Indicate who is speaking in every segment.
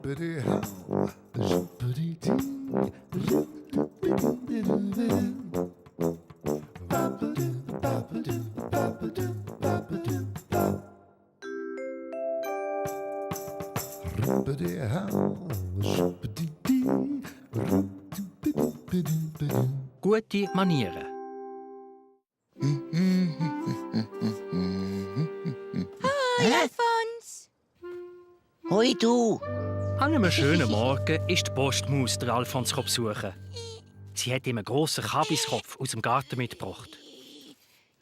Speaker 1: Gute Manieren.
Speaker 2: Hoi, Alfons!
Speaker 3: Hoi du!
Speaker 1: An einem schönen Morgen ist die Postmaus der Alfons besuchen. Sie hat ihm einen grossen Kabiskopf aus dem Garten mitgebracht.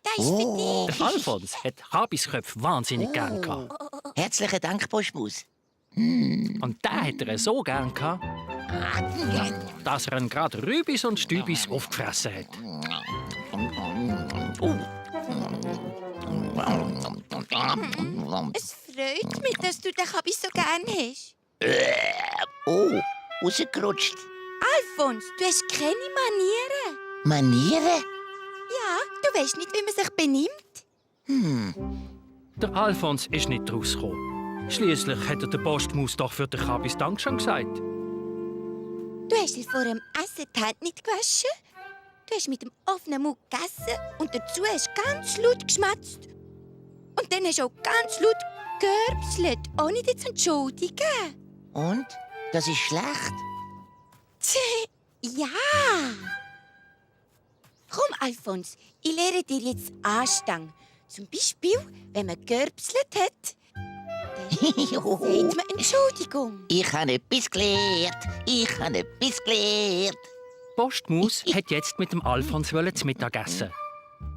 Speaker 2: Das ist für dich.
Speaker 1: Der Alfons hat Kabisköpfe wahnsinnig gern gehabt.
Speaker 3: Herzlichen Dank, Postmaus.
Speaker 1: Und den hat er so gern gehabt, dass er ihn gerade Rübis und Stübis aufgefressen hat.
Speaker 2: Es freut mich, dass du den Kabis so gern hast.
Speaker 3: Oh, rausgerutscht.
Speaker 2: Alfons, du hast keine Manieren.
Speaker 3: Manieren?
Speaker 2: Ja, du weißt nicht, wie man sich benimmt.
Speaker 1: Der Alfons ist nicht rausgekommen. Schliesslich hat er der Postmaus doch für den Kabis Dankeschön gesagt.
Speaker 2: Du hast dir vor dem Essen die Hände nicht gewaschen. Du hast mit dem offenen Mund gegessen und dazu hast du ganz laut geschmatzt. Und dann hast du auch ganz laut gerbselt, ohne dich zu entschuldigen.
Speaker 3: Und? Das ist schlecht?
Speaker 2: Ja. Komm, Alfons, ich lehre dir jetzt Anstand. Zum Beispiel, wenn man gerbselt hat, dann sagt man Entschuldigung.
Speaker 3: Ich habe etwas gelernt.
Speaker 1: Die Postmaus hat jetzt mit dem Alfons zu Mittag essen.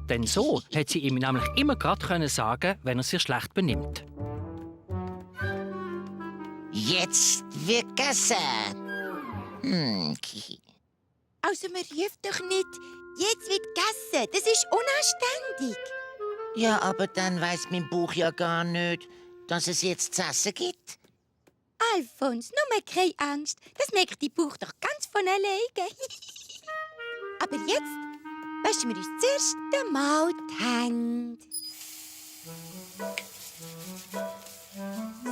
Speaker 1: Denn so hat sie ihm nämlich immer gerade sagen, wenn er sich schlecht benimmt.
Speaker 3: Jetzt wird gegessen.
Speaker 2: Also man ruft doch nicht, jetzt wird gegessen. Das ist unanständig.
Speaker 3: Ja, aber dann weiss mein Bauch ja gar nicht, dass es jetzt zu essen gibt.
Speaker 2: Alfons, nur keine Angst. Das merkt die Bauch doch ganz von alleine. Aber jetzt waschen wir uns zuerst einmal die Hände.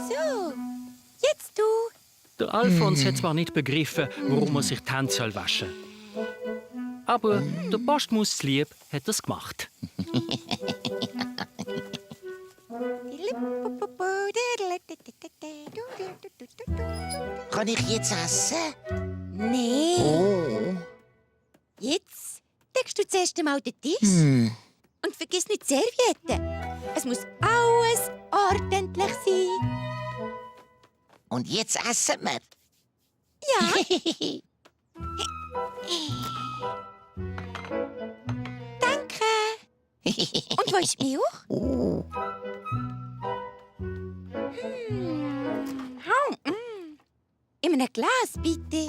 Speaker 2: So, jetzt du.
Speaker 1: Der Alfons hat zwar nicht begriffen, warum er sich die Hände waschen soll. Aber der Postmaus lieb hat er es gemacht.
Speaker 3: Kann ich jetzt essen?
Speaker 2: Nee.
Speaker 3: Oh.
Speaker 2: Jetzt deckst du zuerst einmal den Tisch. Und vergiss nicht die Servietten. Es muss alles ordentlich sein.
Speaker 3: Und jetzt essen wir.
Speaker 2: Ja. Danke. Und wo ist die Milch?
Speaker 3: Oh.
Speaker 2: In einem Glas, bitte.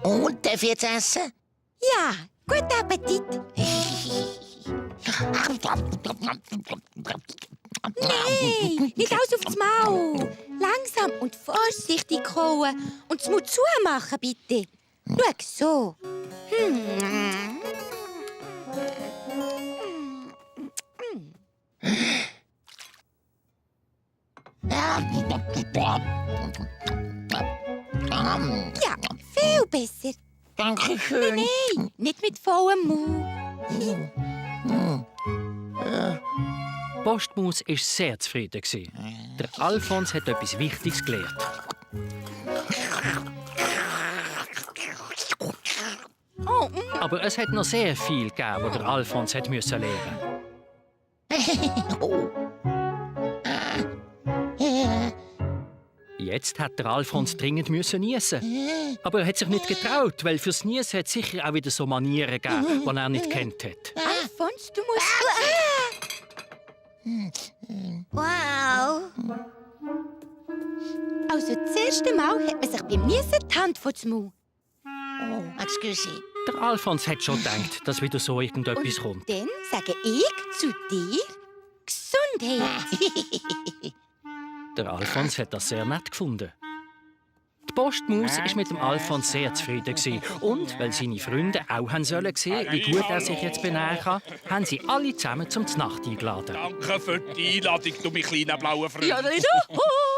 Speaker 3: Und darf ich jetzt essen?
Speaker 2: Ja, guten Appetit. Nein, nicht alles aufs Maul. Langsam und vorsichtig kauen und das Mund zumachen, bitte. Schau so. Ja, viel besser.
Speaker 3: Dankeschön.
Speaker 2: Nein, nicht mit vollem Mund.
Speaker 1: Die Postmaus war sehr zufrieden. Der Alfons hat etwas Wichtiges gelernt. Aber es hat noch sehr viel gegeben, was der Alfons hat lernen Jetzt hat der Alfons dringend niesen. Aber er hat sich nicht getraut, weil fürs Niesen hat es sicher auch wieder so Manieren gegeben, die er nicht kennt hat.
Speaker 2: Alfons, du musst... Wow. Also das erste Mal hat man sich beim Niesen die Hand vor den Mund.
Speaker 3: Oh, excuse.
Speaker 1: Der Alfons hat schon gedacht, dass wieder so irgendetwas
Speaker 2: Und
Speaker 1: kommt.
Speaker 2: dann sage ich zu dir Gesundheit.
Speaker 1: Der Alfons hat das sehr nett gefunden. Die Postmaus war mit dem Alfons sehr zufrieden. Und weil seine Freunde auch haben sollen sehen, wie gut er sich jetzt benehmen kann, haben sie alle zusammen zum Znacht eingeladen.
Speaker 4: Danke für die Einladung, du mein kleiner blauer Freund.
Speaker 1: Ja,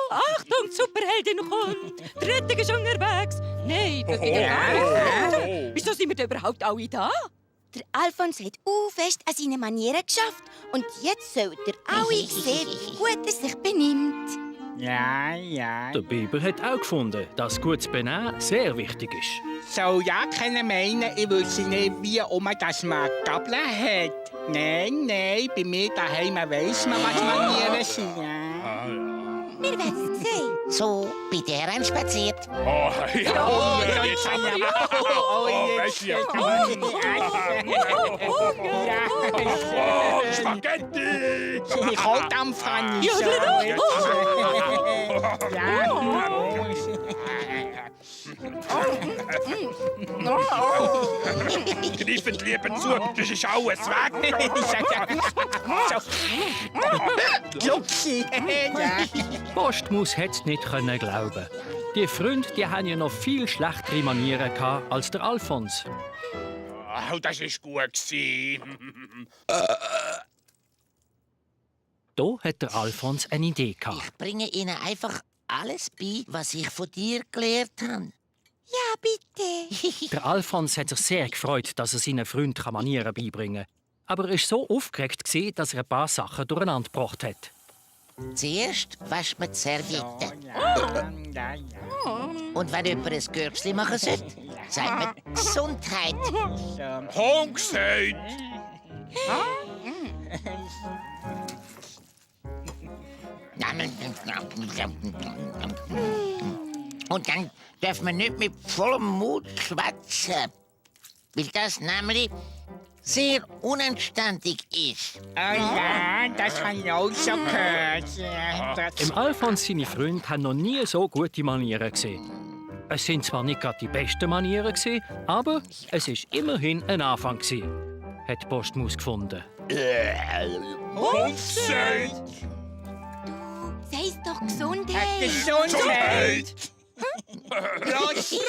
Speaker 4: Achtung, die Superheldin kommt! Die Rettung ist unterwegs! Nein, das geht ja gar nicht. Wieso sind wir denn überhaupt alle da?
Speaker 2: Der Alfons hat fest an seinen Manieren geschafft. Und jetzt sollt ihr alle sehen, wie gut er sich benimmt.
Speaker 5: Ja.
Speaker 1: Der Biber hat auch gefunden, dass gutes Benehmen sehr wichtig ist.
Speaker 5: So ja können meinen, ich wüsste nicht, wie Oma das mal Gabeln hat. Nein, bei mir daheim weiss man, was Manieren sind.
Speaker 2: Wir werden es sehen.
Speaker 3: So, bei der einspaziert.
Speaker 6: Oh, ja. Oh, Spaghetti!
Speaker 5: Kohldampf habe ich
Speaker 6: Greifen die Liebe zu, das ist alles weg!
Speaker 5: Luxi!
Speaker 1: Postmus hätte es nicht glauben. Die Freunde die haben ja noch viel schlechtere Manieren gehabt als der Alfons.
Speaker 6: Oh, das war gut.
Speaker 1: Da hat der Alfons eine Idee gehabt.
Speaker 3: Ich bringe Ihnen einfach alles bei, was ich von dir gelernt habe.
Speaker 2: Ja, bitte.
Speaker 1: Der Alfons hat sich sehr gefreut, dass er seinen Freunden Manieren beibringen kann. Aber er war so aufgeregt, dass er ein paar Sachen durcheinander gebracht hat.
Speaker 3: Zuerst wascht man die Serviette. Und wenn jemand ein Gürkchen machen sollte, sagt man Gesundheit.
Speaker 6: Hund gesagt!
Speaker 3: Und dann darf man nicht mit vollem Mut schwätzen, weil das nämlich sehr unanständig ist.
Speaker 5: Oh ja, das habe ich auch schon gehört.
Speaker 1: Im Alfons seine Freunde haben noch nie so gute Manieren gesehen. Es sind zwar nicht gerade die besten Manieren gewesen, aber es ist immerhin ein Anfang gewesen, hat Postmus gefunden.
Speaker 6: Hund gesagt!
Speaker 2: Sag's doch Gesundheit.
Speaker 5: Gesundheit! Los!